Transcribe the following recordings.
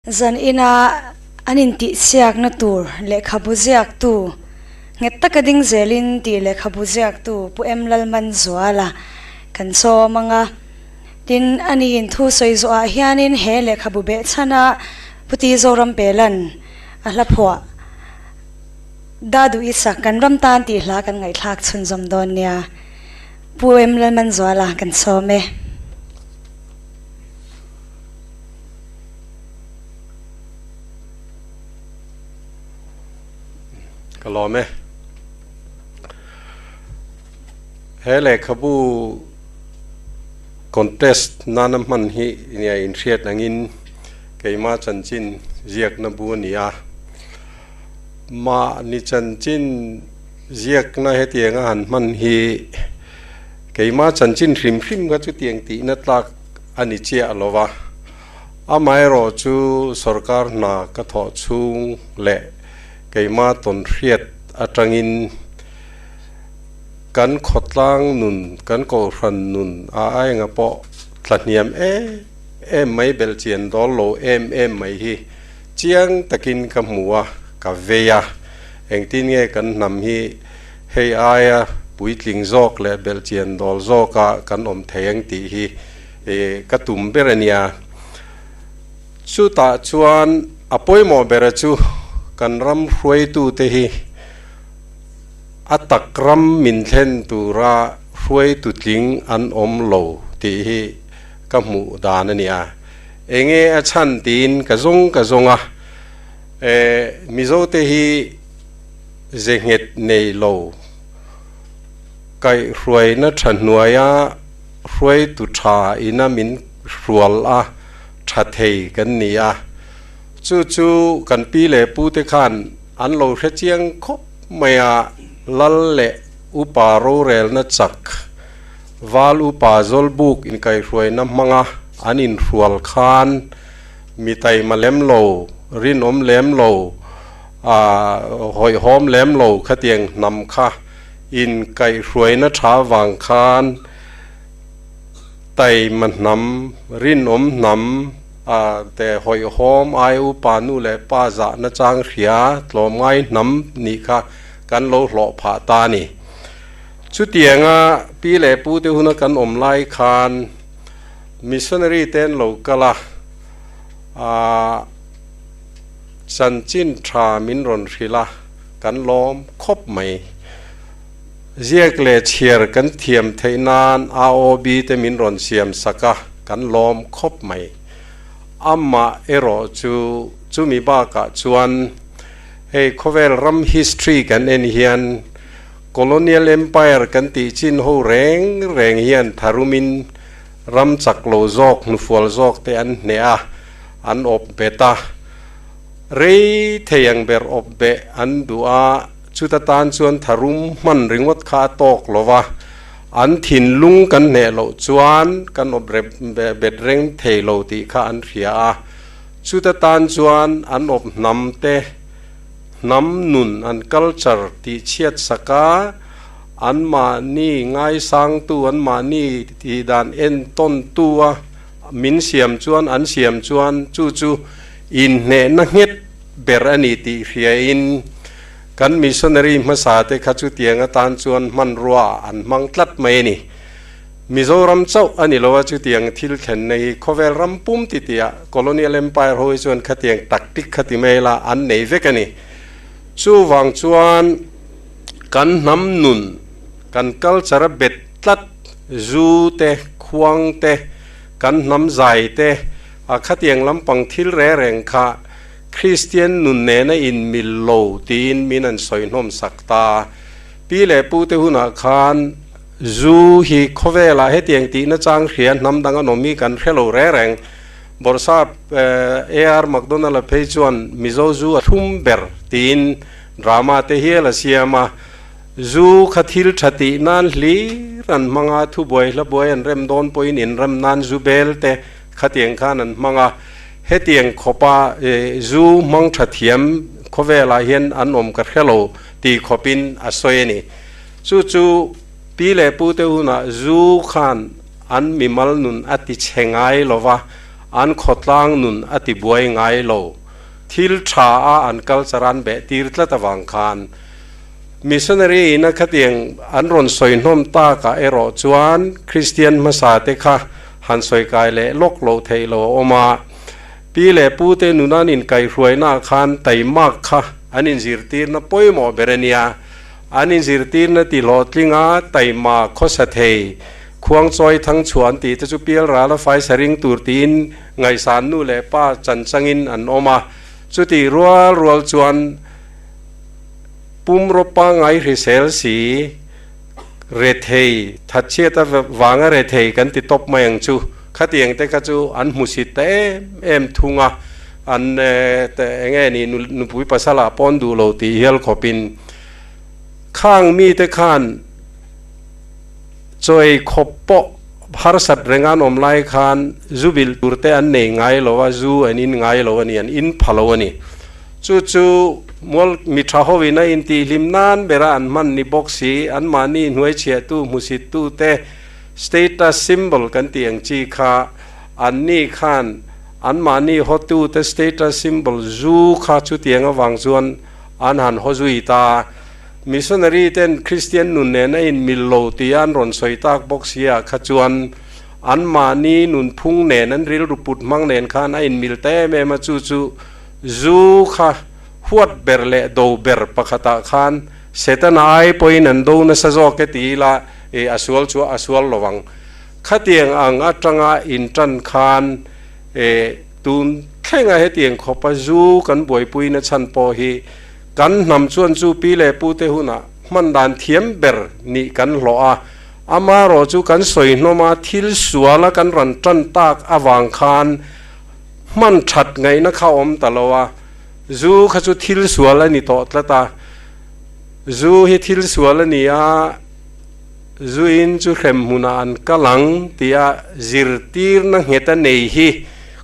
Zan ina an intihsiakna tur lehkhabu ziaktu nghet taka ding zelin tih lehkhabu ziaktu Pu M Lalmanzuala kan sawm ang a. Tin, ani in thu sawi zawhah hianin he lehkhabu behchhana Pu Ti Zoram Pelan a hla phuah Da Duh Isak kan ram tan tih hla kan ngaihthlak chhunzawm dawn nia. Pu M Lalmanzuala kan sawm e. Ka lawm e. He lehkhabu contest nana hman hi nia inhriat angin keima chanchin ziakna bu a ni a. Mahni chanchin ziakna hetianga han hman hi keima chanchin hrim hrim kha chutiang tihna tlak a ni chiah lo va. Amaherawh chu sorkar hna ka thawh chhung leh keima tawnhriat atangin kan khawtlang nun, kan kohhran nun a aenga pawh tlahniam em em mai, belhchian dawl lo em em mai hi Chiang takin ka hmu a, ka vei a. Engtin nge kan hnam hi hei aia puitling zawk leh belhchian dawl zawka kan awm thei ang tih hi ka tum ber a nia. Chutah chuan a pawimawh bera chu kan ram hruaitute hi a tak ram min thlen tura hruaitu tling an awm lo tih hi ka hmuh dan a nia. Enge a chhan tiin ka zawng ka zawng a, e Mizote hi ze nghet nei lo, kaihhruaina tha hnuaia hruaitu tha ina min hrual a tha thei kan ni a, chu chu kan pi leh pute khan an lo hre chiang khawp mai a, lal leh upa rorelna chak Val upa Zawlbuk inkaihhruaina hmanga an inhrual khan mi taima lem lo, rinawm lem lo, hawihhawm lem lo khatiang hnam kha inkaihhruaina tha vang khan taima hnam, rinawm hnam te hawihhawm ai upa nu leh pa zahna chang hria tlawmngai hnam nih kha kan lo hlawh phah ta a ni. Chutianga pi leh pu te huna kan awm lai khan missionary te an lo kal a, aah chanchin tha min rawn hrilh a, kan lawm khawp mai. Ziak leh chhiar kan thiam theih nan AOB te min rawn siam sak a, kan lawm khawp mai. Amah erawh chu chumi bakah chuan hei khawvel ram history kan en hian, Colonial Empire kan tih chin ho reng reng hian tharumin ram chak lo zawk, hnufual zawk te an hneh a, an awp bet a. Rei thei ang ber awp beh an duh a, chuta tan chuan tharum hman ringawt kha a tawk lo va, an thinlung kan hneh loh chuan kan awp bet reng thei lo tih kha an hria a, chuta tan chuan an awp hnam te, Hnam nun an culture tih chhiat sak a, anmahni ngaisangtu, anmahni tih dan entawntu a min siam chuan, an siam chuan chu chu inhnehna nghet ber a ni tih hriain kan missionary hmasa te kha chutiang atan chuan hmanrua an hmang tlat mai a ni. Mizoram chauh a ni lo a, chutiang thil thlenna hi khawvel ram pum titiah Colonial Empire ho hi chuan khatiang tactic kha ti mai la an nei vek a ni. Chuvang chuan kan hnam nun, kan culture a bet tlat, zu te, khuang te, kan hnam zai te, a khatiang lampang thil reng reng kha Kristian nun nena inmil lo tiin min an sawi hnawm sak ta. Pi leh pu te hunah khan Zu hi khawvelah hetiang tihna chang hria hnam dang an awm hi kan hre lo reng reng. Bawrhsap AR McDonald-a phei chuan Mizo zu a thlum ber tiin drama te hial a siam a. Zu kha thil tha tih nan hlir an hmang a, thubuai hlabuai an rem dawn pawhin inrem nan zu bel te khatiang khan an hmang a. Hetiang khawpa zu hmang tha thiam khawvelah hian an awm ka hre lo tih khawpin a sawi a ni. Chu chu pi leh pu te hunah zu khan an mimal nun a ti chhe ngai lo va, an khawtlang nun a ti buai ngai lo. Thil tha a an culture an beh tir tlat avang khan Missionary ina khatiang an rawn sawi hnawm tak ah erawh chuan Kristian hmasa te kha han sawi kai leh lawk loh theih lo a awm a. Pi leh pu te nun an inkaihhruaina ah khan taimak kha an inzirtirna pawimawh ber a nia. An inzirtirna ti hlawhtlinga taima khawsa thei Khuangchawi thangchhuah an tih te chu pial rala faisa ring tur tiin ngaihsan nu leh pa chan changin an awm a. Chutih rual rual chuan pumraw pangngai hrisel si rethei thatchhiat avanga rethei kan ti tawp mai ang chu. Khatiang te kha chu an hmusit ta em em thung a, an eng nge ni nupui pasal ah pawn duh lo tih hial khawpin khang mite khan Chawi khawp pawh harsat reng an awm lai khan zu bilh tur te an nei ngai lo a, zu an in ngai lo a ni, an in pha lo a ni. Chu chu mual mi tha ho in a intihhlim nan bera an hman ni bawk si, anmahni hnuaichhiahtu, hmusittu te status symbol kan tih ang chi kha anni khan anmahni hawtu te status symbol zu kha chutiang avang chuan an han haw zui ta. Missionary ten Kristian nun nen a inmil lo tih an rawn sawi tak bawk si ah kha chuan anmahni nunphung nen an rilru put hmang nen khan a inmil ta em em a, chu chu zu kha huat ber leh do ber pakhatah khan Setana ai pawhin an do nasa zawk e ti ila ih a sual chu a sual lo ang. Khatiang ang atanga intan khan ih tun thlenga hetiang khawpa zu kan buaipuina chhan pawh hi Kan hnam chuan chu pi leh pute hunah hman dan thiam ber nih kan hlawh a, amarawh chu kan sawi hnawm a, thil suala kan rawn tan tak avang khan hman that ngaihna kha awm ta lo a, zu kha chu thil sual a ni tawh tlat a, zu hi thil sual a ni a, zuin chu hrem hmunah an kal ang tia zirtirna nghet a nei hi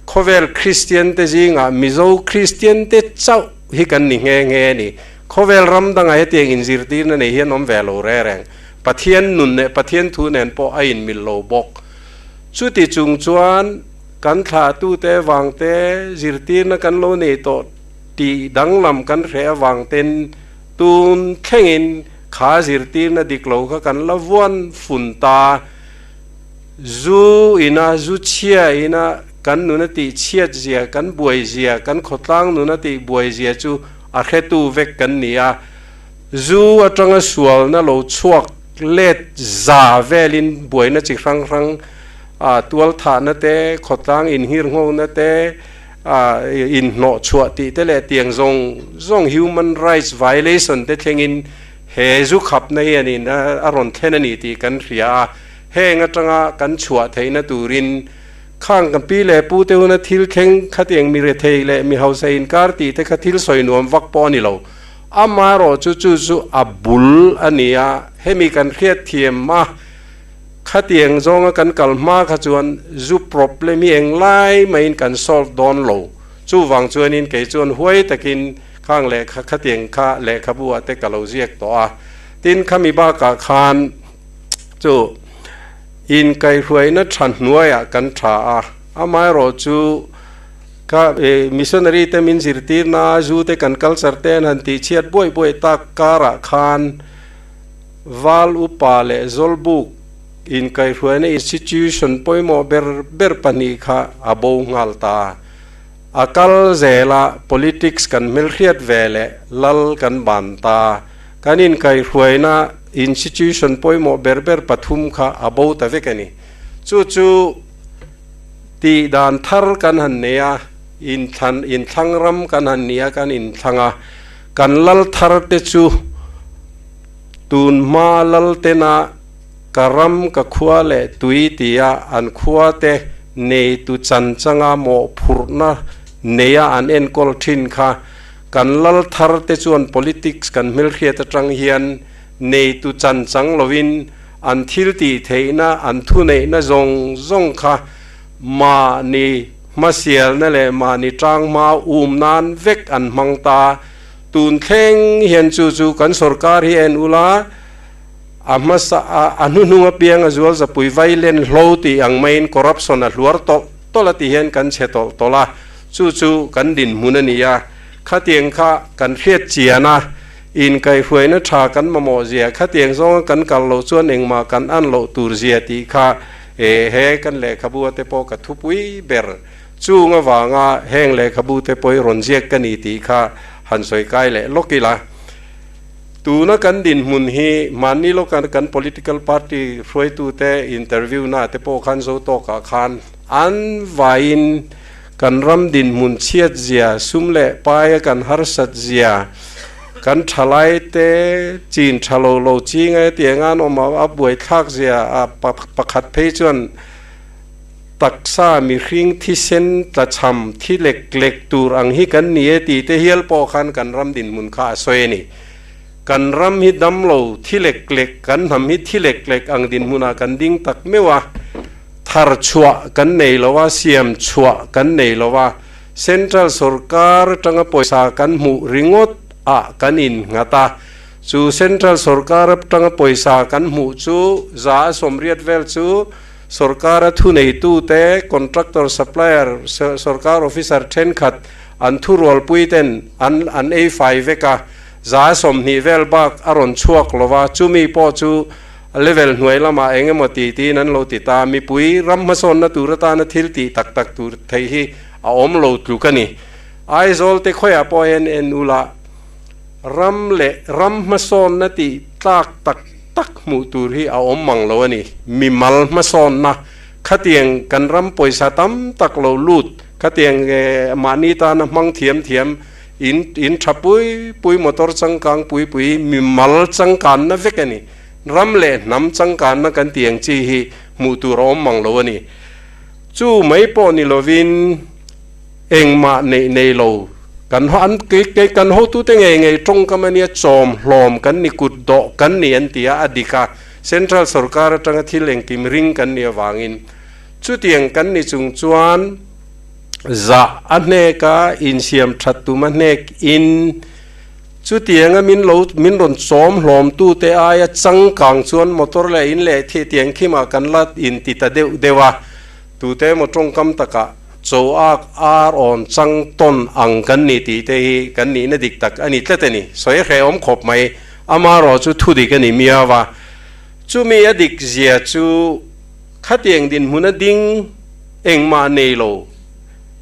khawvel Kristian te zingah Mizo Kristian te chauh hi kan ni nghe nghe a ni. Khawvel ram dangah hetiang inzirtirna nei hian awm ve lo re reng. Pathian nun leh Pathian thu nen pawh a inmil lo bawk. Chuti chung chuan kan thlahtute avangte zirtirna kan lo nei tawh tih danglam kan hreh avangten tun thlengin kha zirtirna dik lo kha kan la vuan fun ta. Zu ina, zu chhia ina kan nuna tih chhiat zia, kan buai zia, kan khawtlang nuna tih buai zia chu a hretu vek kan ni a. Zu atanga sualna lo chhuak let za velin buaina chi hrang hrang, tualthahna te, khawtlang inhirnghona te, inhnawh chhuah tih te leh tiang zawng zawng human rights violation te thlengin he zu khapna hianin a rawn thlen a ni tih kan hria a. Heng atanga kan chhuah theihna turin khang kan pi leh pu te huna thil thleng khatiang mi rethei leh mi hausa inkar tih te kha thil sawi nuam vak pawh a ni lo. Amaherawhchu chu chu a bul a ni a, hemi kan hriat thiam a, khatiang zawnga kan kal hma kha chuan zu problem hi englai maiin kan solve dawn lo. Chuvang chuanin kei chuan huai takin khang lehkha khatiang kha lehkhabu ah te ka lo ziak tawh a. Tin, khami bakah khan. Chu inkaihhruaina tha hnuaiah kan tha a, amaherawh chu kha missionary te min zirtirna a zu te kan culture te an han tihchhiat buaih buaih tak karah khan Val Upa leh Zawlbuk inkaihhruaina institution pawimawh ber ber pahnih kha a bo nghal ta. A kal zela politics kan hmelhriat ve leh lal kan ban ta. Kan inkaihhruaina institution pawimawh ber ber pathum kha a bo ta vek a ni. Chu chu tih dan thar kan han nei a, inthlan inthlang ram kan han ni a, kan inthlang a, kan lal thar te chu tun hma lal tena ka ram ka khua leh tui tia an khua te neitu chan changa mawhphurhna neia an enkawl thin kha Kan lal thar te chuan politics kan hmelhriat atang hian neitu chan chang lovin an thil tih theihna, an thuneihna zawng zawng kha mahni hmasialna leh mahni tanghma um nan vek an hmang ta. Tun thleng hian chu chu kan sorkar hi en ula, a hmasa a hnuhnung apiang a zual zapui vailen hlo tih ang maiin corruption a hluar tawlh. tawlh a ti hian kan chhe tawlh tawlh a, chu chu kan dinhmun a ni a, khatiang kha kan hriat chian a, inkaihhruaina tha kan mamawh zia, khatiang zawnga kan kal loh chuan engmah kan an loh tur zia tih kha he kan lehkhabu ate pawh ka thupui ber chung avanga heng lehkhabu te pawh hi rawn ziak ka ni tih kha han sawi kai leh lawk ila. Tuna kan dinhmun hi mahni lawka kan political party hruaitute interview na te pawh khan zo tawkah khan an vaiin kan ram dinhmun chhiat zia, sum leh paia kan harsat zia, kan thalai te chin tha lo lo chinga hetiang an awm a, a buaithlak zia a pakhat phei chuan taksa mihring thisen tlachham thi lek lek tur ang hi kan ni e tih te hial pawh khan kan ram dinhmun kha a sawi a ni. Kan ram hi dam lo thi lek lek, kan hnam hi thi lek lek ang dinhmunah kan ding tak meuh a, thar chhuah kan nei lo a, siam chhuah kan nei lo a, Central sorkar atanga pawisa kan hmuh ringawt ah kan innghat a, chu Central sorkar atanga pawisa kan hmuh chu 180 vel chu Sorkara thuneitute, contractor, supplier, sorkar officer thenkhat an thurualpui ten an an ei fai vek a, 20% vel bak a rawn chhuak lo va, chumi pawh chu level hnuai lamah eng emaw ti tiin an lo ti ta. Mipui ram hmasawnna tur atana thil tih tak tak tur theih hi a awm lo tluk a ni. Aizawl te khawiah pawh hian en ula ram leh ram hmasawnna tih tlak tak tak hmuh tur hi a awm mang lo a ni. Mimal hmasawnna khatiang kan ram pawisa tam tak lo lut khatiang mahni tana hmang thiam thiam in in tha pui pui motor changkang pui pui mimal changkanna vek a ni. Ram leh hnam changkanna kan tih ang chi hi hmuh tur a awm mang lo a ni. Chu mai pawh ni lovin engmah neih nei lo kan an kei kan hotute ngei ngei tawngkam a nia chawm hlawm kan ni kut dawh kan ni an ti a, a dik a, Central sorkar atanga thil engkim ring kan nih avangin chutiang kan ni chung chuan zah a hnek a, insiam that tum a hnek in chutianga min lo min rawn chawm hlawm tute aia changkang chuan motor leh in leh thihtiang khimah kan la inti ta deuh deuh a, tute emaw tawngkam takah Chaw ak ar awn chang tawn ang kan ni tih te hi kan nihna dik tak a ni tlat a ni. Sawi hrehawm khawp mai. Amarawh chu thu dik a ni miau a. Chumi a dik zia chu khatiang dinhmun a ding engmah nei lo,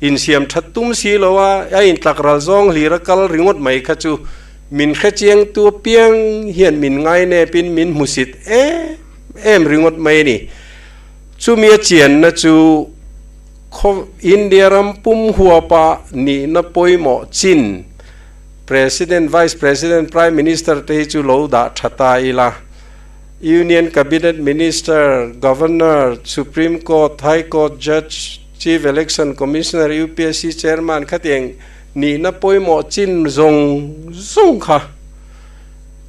insiam that tum si lo a, a intlak ral zawng hlir a kal ringawt mai kha chu min hrechiang tu apiang hian min ngainepin min hmusit em em ringawt mai a ni. Chumi a chianna chu khaw India ram pum huapa nihna pawimawh chin President, Vice President, Prime Minister te hi chu lo dah tha ta ila. Union Cabinet Minister, Governor, Supreme Court, High Court Judge, Chief Election Commissioner, UPSC Chairman khatiang nihna pawimawh chin zawng zawng kha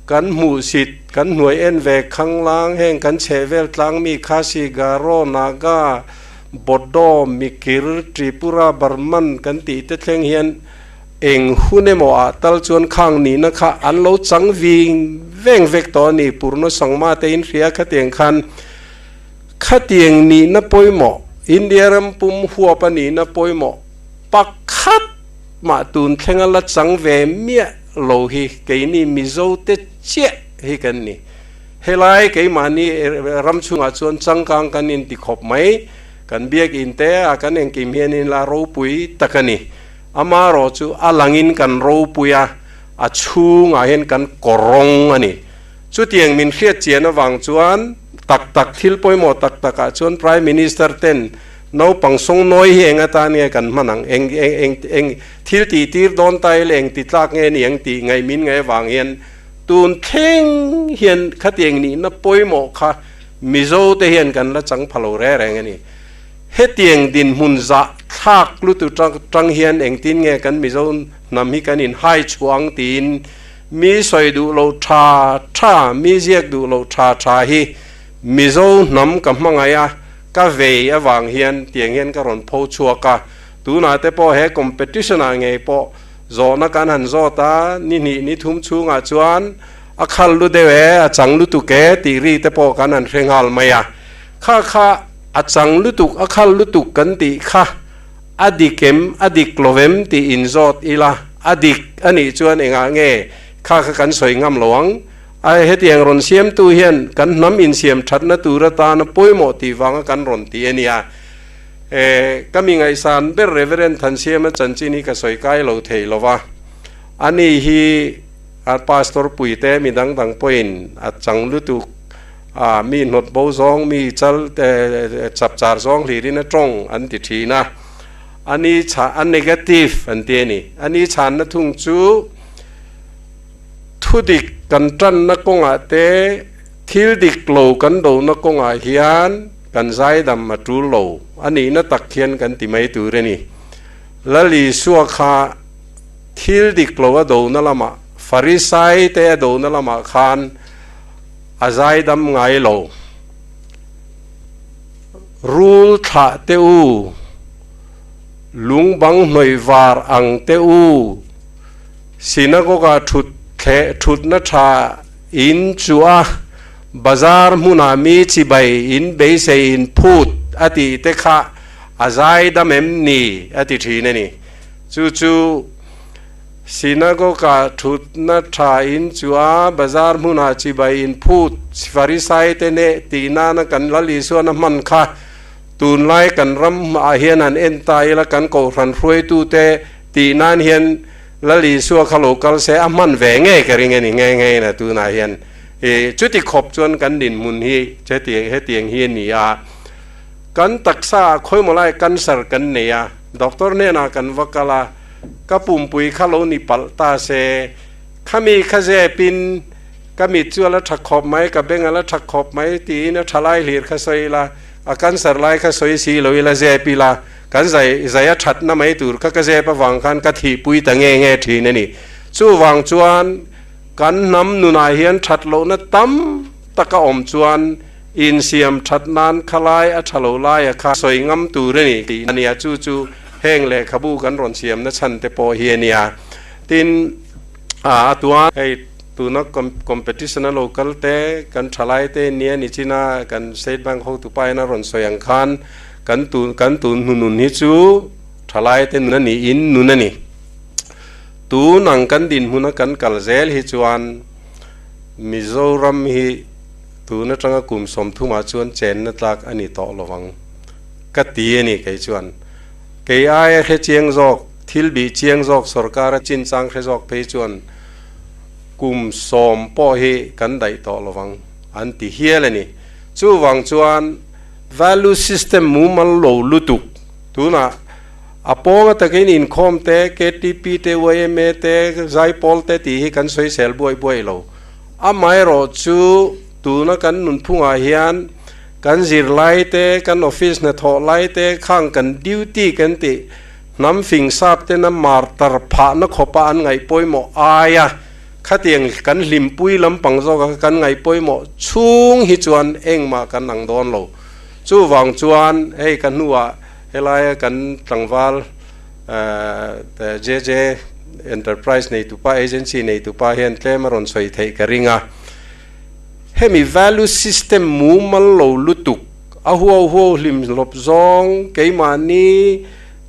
kan hmuhsit, kan hnuai en ve khanglang heng kan chhehvel tlangmi Khasi, Garo, Naga, Bodo, Mikir, Tripura, Burman kan tih te thleng hian eng hun emaw ah tal chuan khang nihna kha an lo chang ving veng vek tawh a ni. Purna Sangma te in hria khatiang khan khatiang nihna pawimawh, India ram pum huap a nihna pawimawh pakhat mah tun thlenga la chang ve miah lo hi keini Mizo te chiah hi kan ni. Helai keimahni ram chhungah chuan changkang kan inti khawp mai, kan biakinn te a kan engkim hian in la ropui tak a ni. Amarawh chu a langin kan ropui a, a chhungah hian kan kawrawng a ni. Chutiang min hriat chian avang chuan tak tak thil pawimawh tak takah chuan Prime Minister ten naupang sawngnawi hi eng atan nge kan hman ang, eng eng eng eng thil tih tir dawn ta ila eng ti tlak nge ni ang tih ngaih min ngaih avang hian Tun thleng hian khatiang nihna pawimawh kha Mizo te hian kan la chang pha lo reng reng a ni. Hetiang dinhmun zah thlak lutu tang hian engtin nge kan Mizo hnam hi kan inhai chhuah ang tiin mi sawi duh lo tha tha, mi ziak duh lo tha tha hi Mizo hnam ka hmangaih a, ka vei avang hian tiang hian ka rawn pho chhuak a. Tunah te pawh he competition ah ngei pawh Zawhna kan han zawt a, ni hnih ni thum chhungah chuan a khal lu deuh e, a chang lutuk e tih ri te pawh kan han hre nghal mai a. Kha kha A chang lutuk, a khal lutuk kan tih kha a dik em, a dik lo em tih inzawt ila, a dik a nih chuan engah nge kha kha kan sawi ngam lo ang? A hetiang rawn siamtu hian kan hnam insiam thatna tur atana pawimawh tih vanga kan rawn ti a nia. E, ka mi ngaihsan ber Reverend Thansiama chanchin hi ka sawi kai lo thei lo va, ani hi a pastor puite mi dang dang pawhin a chang lutuk a, mi hnawt bo zawng, mi chal chap char zawng hlirin a tawng an ti thin a, ani chha a negative an ti a ni. Ani chhanna thung chu thudik kan tanna kawngah te, thil dik lo kan dona kawngah hian kan zaidam a tul lo a nihna tak hian kan ti mai tur a ni. Lal Isua kha thil dik lo a dona lamah, Farisai te a dona lamah khan a zaidam ngai lo. Rul thlah teh u, lung bang hnawih var ang teh u, Synagogue-ah thut thleh thutna tha in chu a, bazar hmunah mi chibai in beisei in phut a tih te kha a zaidam em ni a ti thin a ni. Chu chu Synagogue-ah thutna tha in chu a, bazar hmunah chibai in phut Farisai te neh tih nana kan Lal Isuan a hman kha tunlai kan ram ah hian han en ta ila kan kohhran hruaitute Tih nan hian Lal Isua kha lo kal se a hman ve ngei ka ring a ni nghe nghe in a tunah hian i chuti khawp chuan kan dinhmun hi hetiang hetiang hi a ni a, kan taksa ah khawimaw lai cancer kan nei a, doctor hnenah kan va kal a, ka pumpui kha lo ni palh ta se, khami kha zep in ka mit chu a la tha khawp mai, ka beng a la tha khawp mai tiin a tha lai hlir kha sawi ila, a cancer lai kha sawi si lo ila zep ila. Kan zai zai a thatna mai tur kha ka zep avang khan ka thihpui ta nge nge thin a ni. Chuvang chuan kan hnam nunah hian that lohna tam tak a awm chuan insiam that nan khalai a tha lo laia kha sawi ngam tur a ni tih a nia. Chu chu heng lehkhabu kan rawn siamna chhan te pawh hi a nia. Tin, a tuan hei tuna competition a lo kal te kan thalai te nia nichina kan State Bank hotupa in a rawn sawi ang khan Kan tun kan tun hnu nun hi chu thalai te nun a ni in nun a ni. Tun ang kan dinhmun a kan kal zel hi chuan Mizoram hi tun atanga kum sawmthumah chuan chenna tlak a ni tawh lo ang ka ti a ni kei chuan. Kei aia hre chiang zawk, thil bih chiang zawk sorkar a chinchang hre zawk phei chuan kum sawm pawh hi kan daih tawh lo ang an ti hial a ni. Chuvang chuan. Value system mumal lo lutuk. Tunah a pawng atakin inkhawm te, ktp te, yma te, zaipawl te tih hi kan sawisel buai buai lo. Amaherawh chu tuna kan nunphungah hian kan zirlai te, kan office hnathawh lai te, khang kan duty kan tih hnam fing sap tena martar phahna khawpa an ngaih pawimawh aia Khatiang kan hlimpui lampang zawka kan ngaih pawimawh chhung hi chuan engmah kan ang dawn lo. Chuvang chuan hei ka hnuah helaia kan tlangval JJ Enterprise neitupa, agency neitupa hian tlem a rawn sawi theih ka ring a. Hemi value system mumal lo lutuk, a huau huau hlim lawp zawng keimahni,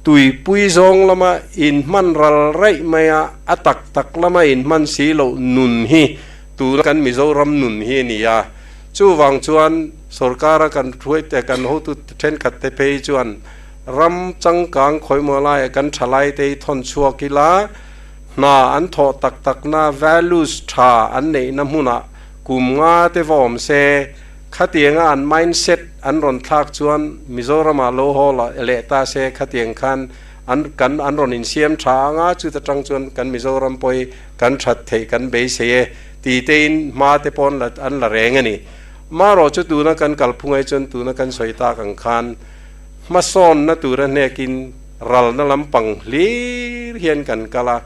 Tuipui zawng lama inhman ral raih mai a, a tak tak lama inhman si loh nun hi tuna kan Mizoram nun hi a ni a. Chuvang chuan sorkara kan hruaite kan hotu thenkhat te phei chuan ram changkang khawimaw laiah kan thalaite hi thawn chhuak ila, hna an thawh tak takna values tha an neihna hmunah kum nga te va awm se, Khatianga an mindset an rawn thlak chuan Mizoramah lo haw leh ta se khatiang khan an kan an rawn insiam tha anga chuta tang chuan kan Mizoram pawh hi kan that theih kan beisei e ti tein hma te pawh an la an la reng a ni. Marawh chu tuna kan kalphung ai chuan tuna kan sawi tak ang khan hmasawnna tura hnekin ralna lampang hlir hian kan kal a,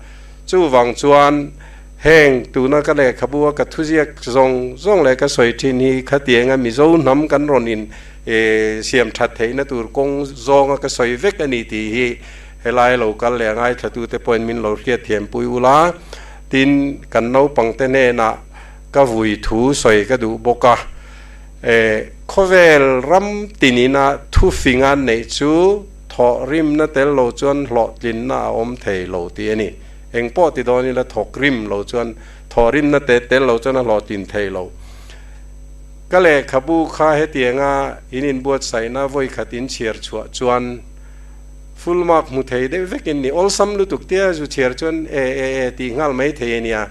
chuvang chuan Heng tuna ka lehkhabu a ka thuziak zawng zawng leh ka sawi thin hi khatianga Mizo hnam kan rawn in siam that theihna tur kawng zawnga ka sawi vek a ni tih hi helai lo kal leh a ngaithlatute pawhin min lo hriatthiam pui ula. Tin, kan naupangte hnenah ka vui thu sawi ka duh bawk a. Khawvel ram tinina thu. Thufinga neih chu thawhrimna tel lo chuan hlawhtlinna a awm thei lo tih a ni. Eng pawh ti dawn ila thawkrim lo chuan thawhrimna te tel lo chuan a hlawhtlin thei lo. Ka lehkhabu kha hetianga in inbuatsaihna vawikhat in chhiar chhuah chuan full mark hmu thei deuh vekin ni. Awlsam lutuk tia zu chhiar chuan e e e tih nghal mai thei a nia.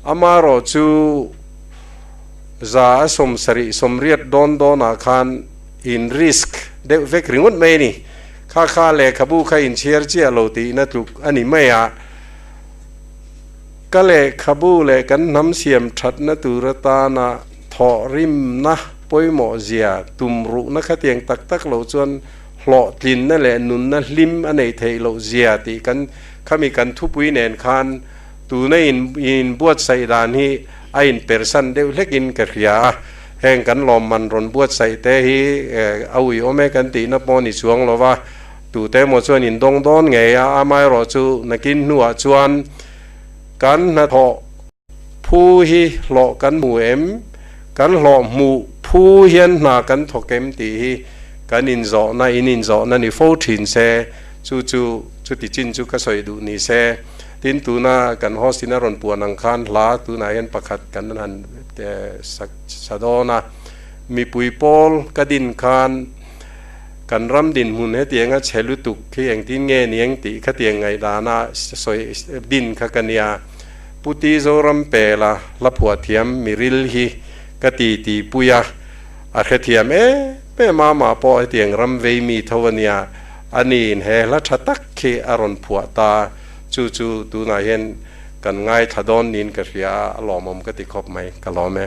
Amaherawhchu za a 70 80 dawn dawnah khan in risk deuh vek ringawt mai a ni. Kha kha lehkhabu kha inchhiar chiah lo tihna tluk a ni mai a. Ka lehkhabu leh kan hnam siam thatna tur atana thawhrimna pawimawh zia tum ruhna khatiang tak tak lo chuan hlawhtlinna leh nunna hlim a neih theih loh zia tih kan khami kan thupui nen khan tuna in inbuatsaih dan hi a inpersan deuh hlekin ka hria a. Heng kan lawmman rawn buatsaih te hi a uiawm e kan tihna pawh ni chuang lo va, tute emaw chuan in dawng dawn ngei a, amaherawh chu nakin hnuah chuan kan hnathawh phu hi hlawh kan hmu em, kan hlawh hmuh phu hian hna kan thawk em tih hi kan inzawhna, in inzawhna ni fo thin se, chu chu chuti chin chu ka sawi duh ni se. Tin, tuna kan host in a rawn puan ang khan hla tunah hian pakhat kan han sa dawn a, mipui pawl ka din khan kan ram dinhmun hetianga chhe lutuk khi engtin nge niang tih khatiang ngaihdana sawi din kha ka nia. Pu Ti Zoram Pela hla phuah thiam miril hi ka ti ti pui a, a hrethiam em em a, amah pawh hetiang ram vei mi tho a nia, aniin he hla tha tak khi a rawn phuah ta. Chu chu tunah hian kan ngaithla dawn niin ka hria a, a lawmawm ka ti khawp mai, ka lawm e.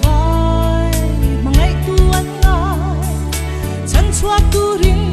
Vai hmangaihtu an ngai, chhan chhuak turin.